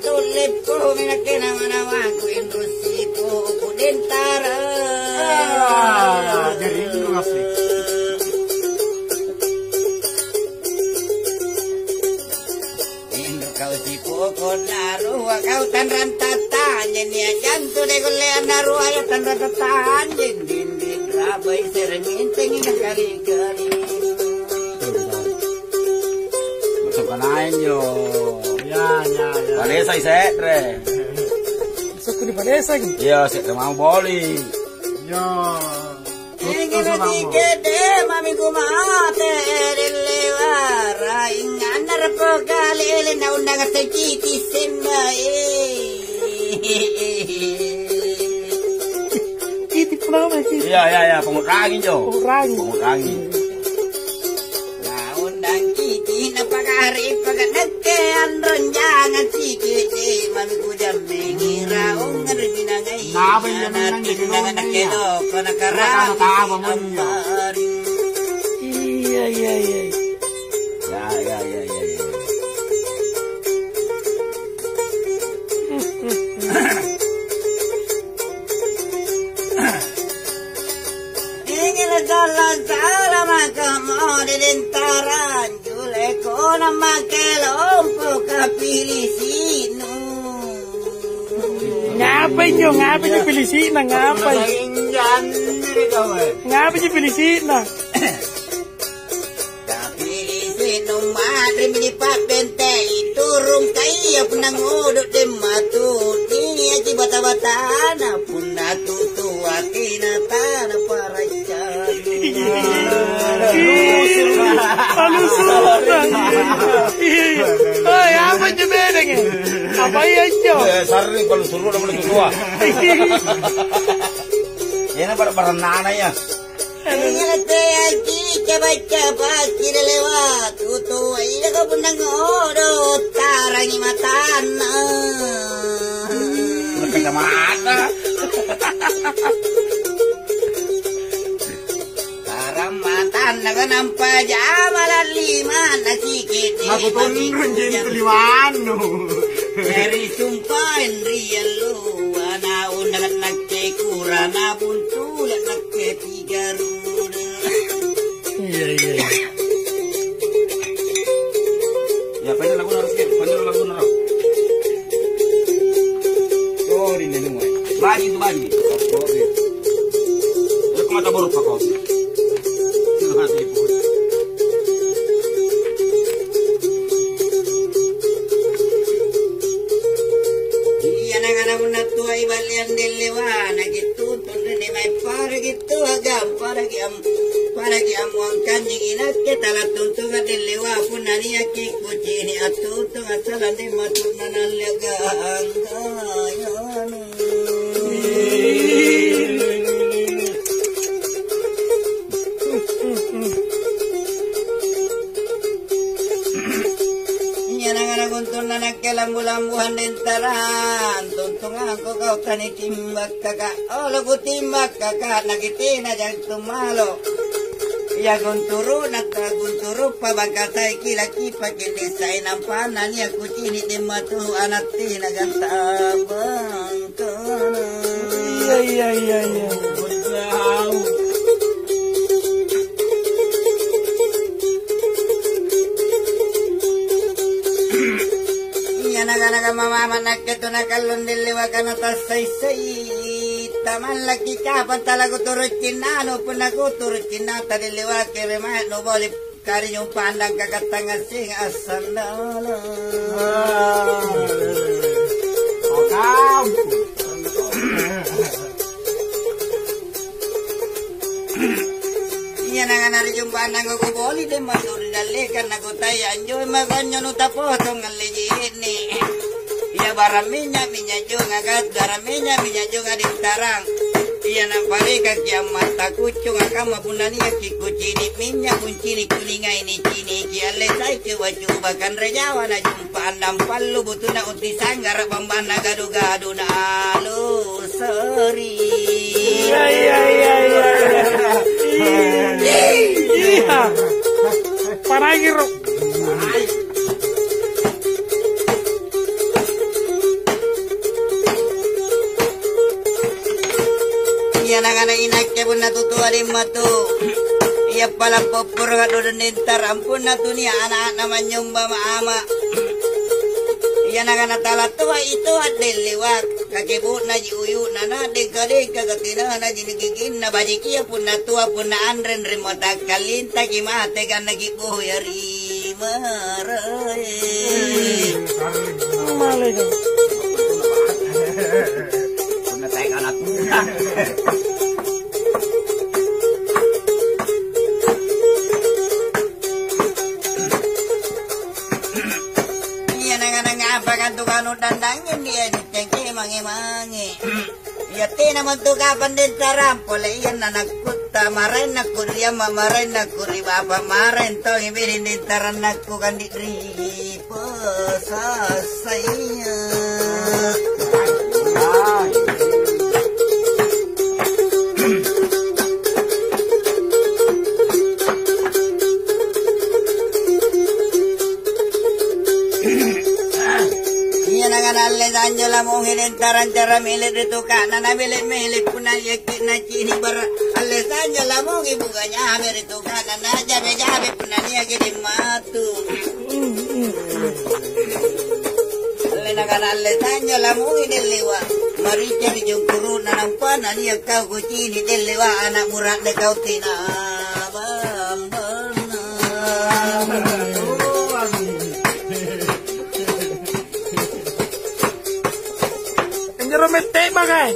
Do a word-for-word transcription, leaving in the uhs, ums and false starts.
Tulleppo menakke nama-namaku inrung sipuku dentara. Ah, jari inrung asli. Inrung kau sipuku narua kau tanrang tatanya nia jantu deh kulle narua ya tanrang tatanya dinding rabai sereng intengi kali-kali. Masuk kanaeng yo. Ya, ya, ya. Palesai se're. Masukku di palesai. Iya, se're mau boli. Ya. Ingin tikede mami kumate dellewara inganna repo kali ele na undang sekiti sembae. Iti punama ki. Iya, iya, iya, pengurangi jo. Pengurangi. Pengurangi. Naundang kiki napakare paka nakke anronjangang sikiki mami kujammengi raung ri minangai. Napa iya memang jadi nakke naundang iya? Loko nakarami taba mulia. Iya, iya, iya. Ya, ya, ya, ya, ya. Ingin jalan-jalan maka mau dilintaran juleko namake lompo kapilisinu. Ngapai jo, ngapai jo pilisina, ngapai? Injan ini kau eh. Ngapai jo pilisina? Tapi sinu madrimi nipabbentei turung kaia punna ngudu demmatu nia ji bata-batana punna tutu atina tana paracca. Palusuna. Oi, apa je bedenge? Apa iya jo? Eh, sarri palusuru namanya tua. Iya na pada barannana ya. Ingateaki cabai-cabaiki lelewa tutu iya ka punna ngodo tarangi matanna. Kacamata. Tarang matanna ka nampa jama lalima na sikit. Aku tunrung jintu limannu. Dari sumpaen ri allo ana undangan nakke kurana buntu nakke Garuda. Iya, iya, iya. Ya, panjang lagu harus ya, panjang lagu harus. Oh, di nenu, eh. Bagi itu bagi. Ya, kemata baru pak kau. Iya, nang anak unat tua ibalian delewana gitu. Tunrene mae paraki tuagang, paraki am-, paraki ammuangkanjing inakke tala tuntunga dellewa punna niaki kucini attuntung assalang demmatu'na nalle gangga. Iya nangana guntunna nakke lambu-lambuang dentarang, tuntungangko kau tanitimbakkaka, olo kutimbakkaka, nakitena jang tumalo. Iya gunturu'na tagunturuppa bangkatai kila kipa kini sai nampanna nia kucini demmatu anattina gantabang. Iya, iya, iya, iya. Iya, naga-naga mama nakke tu nakallong dellewakana tassai-sai. Tamallaki kapang tala kuturu cinnanu, punna kuturu cinnata dellewake remae nuboli. Kari nyumpandang kakattanga sing assandala. Ah, oh, kamu. Iya nangana ri jumpandang koko boli deh maturi dallekang nakotai anjo makonyo nutapotong ngalleji ini. Iya barang minyak, minyak jonga gas, barang minyak, minyak jonga dintarang. Iya naparekaki ammata kucung akamma punna niaki kucini minyak, kuncini kuningai niciniki alle sai coba-coba kanre jawa najumpa andang pallu butuna utti sanggara bambanna gadu-gadu na alu seri. Iya, iya, iya, iya. Iya. Parangiro. Ana inakke punna tutua dimma tu. Iya pala popporo dodong dentara punna tunia ana-ana manynyomba ma ama. Iya nakana tala toa itu addellewa. Kakebo'naji uyu'na na dengka-dengka katinanaji nigiginna bajikia punna tua punna anre ri mata kallintaki mate ganna kiboya ri marae. Maleka. Punna tae kana. Iya nanga-nanga apa kan tu kanu dandangin dia cengke mange-mange. Iya tena mantu kapang dentarang pole iya nanakkutta maraenna kuriamma maraenna kuri bapa maraeng tong ibedeng dentarannakku kandi ri posassaya. Iya nangana alle sanjo lamongi dentarang cara mele ri tuka'na na mele-mele punna yakki nacini bara alle sanjo lamongi buka nyame ri tuka'na na jabe-jabe punna niaki dimmatu. Alle nangana alle sanjo lamongi dellewa marica ri jungkuru'na nampa na nia kau kucini dellewa anak mura'ne kau tina bambana. Anjero mette bagai.